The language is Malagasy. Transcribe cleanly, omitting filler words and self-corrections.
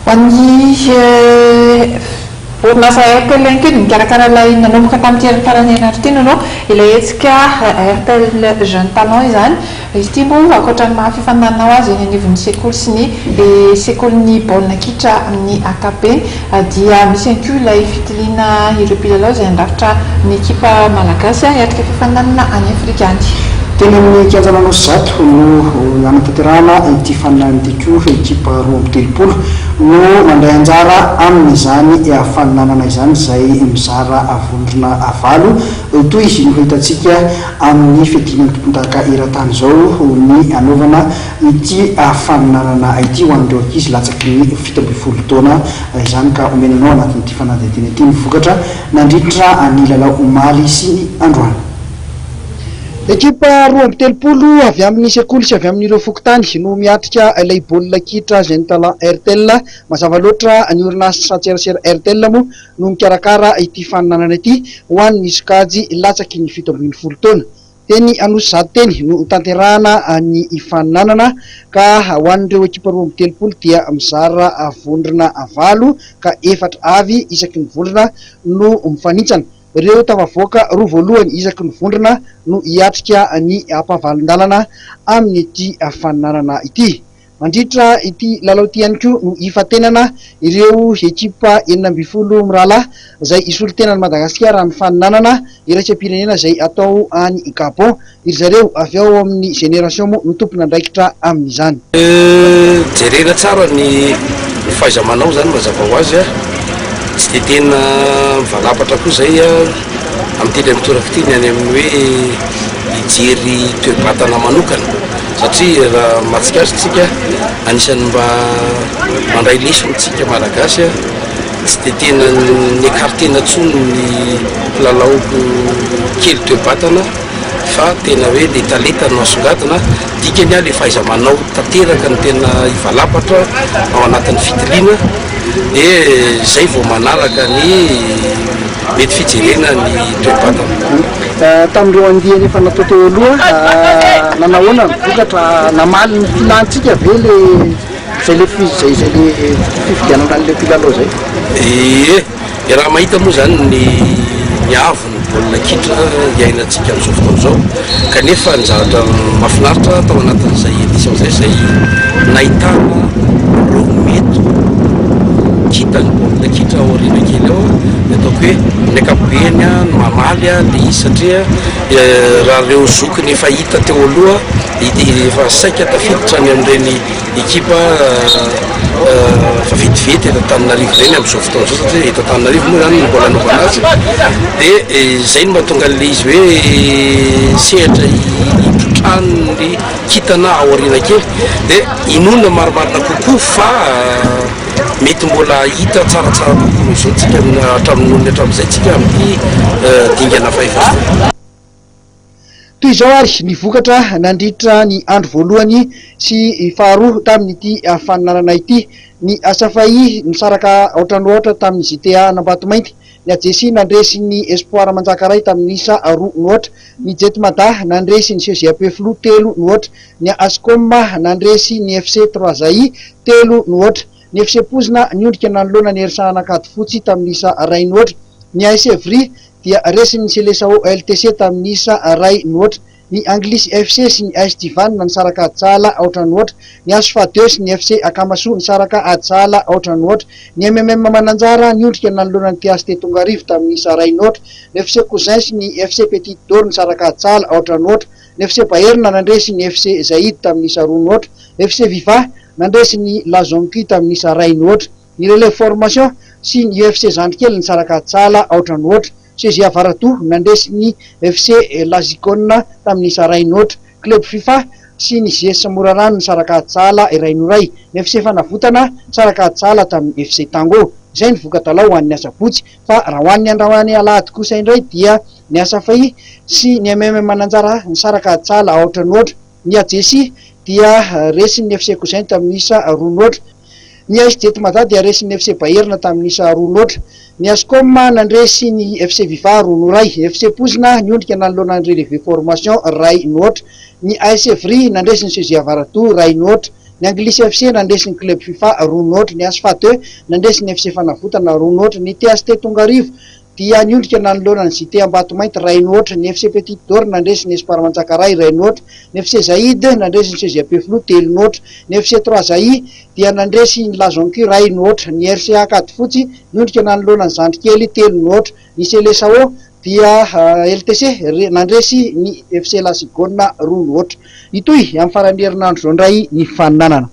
Ho an'ny orinasa Airtel ihany koa dia nikarakara ilay nanomboka tamin'ity faran'ny herinandro ity no ilay hetsika Airtel Jeune Talent izany. Izy ity moa ankoatra ny maha fifaninanana ho azy eny anivon'ny sekoly sy ny sekolin'ny baolina kitra amin'ny ankapobeny dia misy ihany koa ilay fitiliana ireo mpilalao izay handrafitra ny ekipa malagasy hiatrika fifaninanana any Afrika any. Teny amin'ny kianjan'Anosizato no nanatanterahana ity faninanana ity koa ekipa 32 no mandray anjara amin'izany faninanana izany izay mizara vondrona valo toy ny ho hitantsika amin'ny fiadiana ny tompondaka eran-tany izao ny hanaovana ity faninanana ity ho an'ireo ankizy latsaky ny 17 taona izany ka omena anao anatin'ity fanadihadiana ity ny vokatra nandritra ny lalao omaly sy ny androany. Ekipa 32 avy amin'ny sekoly sy avy amin'ireo fokontany no miatrika ilay baolina kitra Jeune Talent Airtel. Mazava loatra ny orinasantserasera Airtel moa no mikarakara ity faninanana ity ho an'ny sokajy latsaky ny 17 taona. Teny Anosizato teny no notanterahana ny faninanana ka ho an'ireo ekipa 32 dia mizara vondrona valo ka efatra avy isaky ny vondrona no mifanintsana. Ireo tafavoaka roa voalohany isaky ny vondrona no hiatrika ny ampahavalon-dalana amin'ity faninanana ity. Mandritra ity lalao ity ihany koa no hifantenana ireo ekipa 16 mirahalahy izay hisolo tena an'i Madagasikara amin'ny faninanana iraisam-pirenena izay atao any Gabon. Ry zareo avy ao amin'ny Génération moa no tompon'andraikitra amin'izany. Jerena tsara ny fahaiza-manao izany mazava ho azy, tsy dia tena mivalapatra koa izay amin'ity indray mitoraka ity ny any amin'ny hoe hijery toe-batana manokana satria raha mahatsikaritra isika anisan'ny mba mandray lesona isika Malagasy tsy dia tena ni-écarter-na intsony ny mpilalao kely toe-batana fa tena hoe le talenta no asongadina, dikany le fahaiza-manao tanteraka no tena hivalapatra ao anatin'ny fitiliana dia zay vao manaraka ny mety fijerena ny toe-batana. Tamin'ireo andiany efa natao teo aloha, nanahoana ny vokatra? Namaly ny filantsika ve le zay le zay zay le fifidianana an'ilay mpilalao zay? Ie, raha mahita moa zany ny ny haavon'ny baolina kitra iainantsika amin'izao fotoana izao, kanefa ny zavatra mahafinaritra tao anatin'izay édition izay, izay nahitana ireo mety ho kintan'ny baolina kitra ao aoriana kely ao, ny ataoko hoe amin'ny ankapobeny no mamaly ilay izy satria raha ireo zokiny efa hita teo aloha, efa saika tafiditra any amin'ireny ekipa vetivety eto Antananarivo ireny amin'izao fotoana izao satria eto Antananarivo moa izany no mbola anaovana azy dia izay no mahatonga an'ilay izy hoe sehatra hipotrahan'ny kintana ao aoriana kely dia inoana marimarina kokoa fa mety mbola hita tsaratsara kokoa noho izao tsika hatramin'ny noho ny hatramin'izay tsika amin'ity dingana fahefatra ity. Toy izao ary ny vokatra nandritra ny andro voalohany sy faharoa tamin'ity faninanana ity. Ny Asafai nisaraka aotra no aotra tamin'ny JTA an'Ambatomainty. Ny Adjesi nandresy ny Espoir Manjakaray tamin'ny isa roa no aotra. Ny Jet Mada nandresy ny CG Ampefiloha telo no aotra. Ny Ascom nandresy ny FC Trois Ai telo no aotra. Ny FC Pozina niondrika nanoloana ny Ersa Ankadifotsy tamin'ny isa iray no aotra. Ny AS Evry dia resin'ny Seleçao LTC tamin'ny isa iray no aotra. Ny Anglisy FC sy ny AS Tivana nisaraka ady sahala aotra no aotra. Ny Asfa deux sy ny FC Akamasoa nisaraka ady sahala aotra no aotra. Ny MMM Mananjara niondrika nanoloana ny THT Tongarivo tamin'ny isa iray no aotra. Ny FC Cousin sy ny FC Petite Doro nisaraka ady sahala aotra no aotra. Ny FC Bayern nandresy ny FC Zaid tamin'ny isa roa no aotra. FC Viva nandresy ny La Zonky tamin'ny isa iray no aotra. Ny Relève Formation sy ny UFC Zandrikely nisaraka ady sahala aotra no aotra. CG Avaradoha nandresy ny FC La Zigone tamin'ny isa iray no aotra. Club Fifa sy ny JS Morarano nisaraka ady sahala iray no iray. Ny FC Fanavotana nisaraka ady sahala tamin'ny FC Tango. Izay ny voka-dalao ho an'ny asabotsy fa raha ho an'ny androany alahady kosa indray dia ny Asafai sy ny MM Mananjara nisaraka ady sahala aotra no aotra. Ny Adjesi dia resin'ny FC Cousin tamin'ny isa roa no aotra. Ny AS Jet Mada dia resin'ny FC Bayern tamin'ny isa roa no aotra. Ny Ascom nandresy ny FC Viva roa no iray. FC Pozina niondrika nanoloana ny Relevé Formation iray no aotra. Ny AS Evry nandresy ny CG Avaradoha iray no aotra. Ny Anglisy FC nandresy ny Club Fifa roa no aotra. Ny Asfa deux nandresy ny FC Fanavotana roa no aotra. Ny THT Tongarivo dia niondrika nanoloana ny JT Ambatomainty iray no aotra. Ny FC Petite Dore nandresy ny Espoir Manjakaray iray no aotra. Ny FC Zaid nandresy ny CG Ampefiloha telo no aotra. Ny FC Trois Zai dia nandresy ny La Joncu iray no aotra. Ny RCA Ankadifotsy niondrika nanoloana ny Zandrikely telo no aotra. Ny Seleçao dia LTC nandresy ny FC La Cigogne roa no aotra. Hitohy amin'ny faran'ny herinandro izao indray ny fifaninanana.